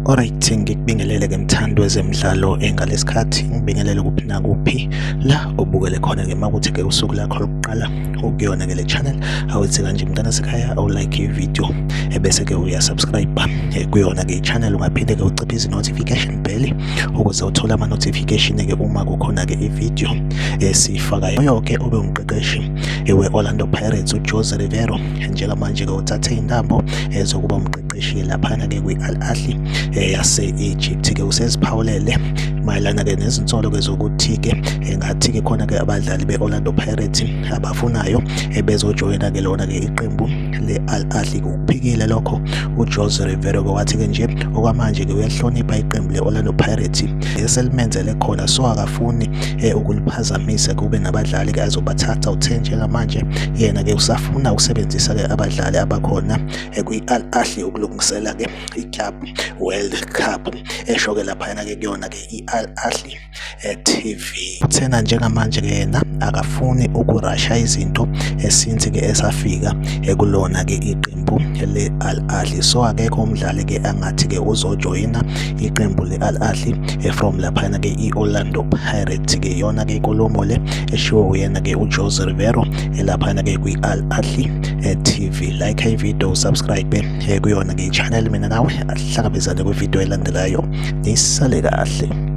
Alright, ngikubingelele-ke mthandi wezemidlalo engalesikhathi, ngibingelele kuphi nakuphi la obukele khona-ke makuthi-ke usuku lakho lokuqala ukuyona-ke le channel, awuthi kanje mntana sekhaya awulike i-video ebese-ke uyasubscribe kuyona-ke i-channel, ungaphinde-ke uciphe izi-notification bell ukuze uthole ama-notification-ke uma kukhona-ke i-video esiyifakayo. Ke ube umqeqeshi we-Orlando Pirates uJose Riveiro njengamanje-ke uthathe intambo ezokuba umqeqeshi laphana-ke kwi-Al Ahly yase-Egypt-ke useziphawulele mayelana-ke nezinsolo-ke zokuthi-ke ngathi-ke khona-ke abadlali be-Orlando Pirates abafunayo bezojoyina-ke lona-ke iqembu le-Al Ahly. Ukuphikile lokho uJose Riveiro-ke wathi-ke nje okwamanje-ke uyahlonipha iqembu le-Orlando Pirates eselimenzele khona, so akafuni ukuliphazamisa kube nabadlali-ke azobathatha. Uthe njengamanje yena-ke usafuna ukusebenzisa-ke abadlali abakhona kwi-Al Ahly ukulungisela-ke i-Club World Cup, esho-ke laphayana-ke kuyona-ke i-Al Ahly TV. Uthena njengamanje-ke yena akafuni ukurasha izinto esince-ke esafika kulona-ke iqembu le-Al Ahly, so akekho umdlali-ke angathi-ke uzojoyina iqembu le-Al Ahly from laphayana-ke i-Orlando Pirates-ke. Iyona-ke inkulumo le eshiwo uyena-ke uJose Riveiro laphayana-ke kwi-Al Ahly TV. Like i-video, subscribe kuyona-ke i-channel, mina nawe ahlangabezane kwividiyo elandelayo. Nisale kahle.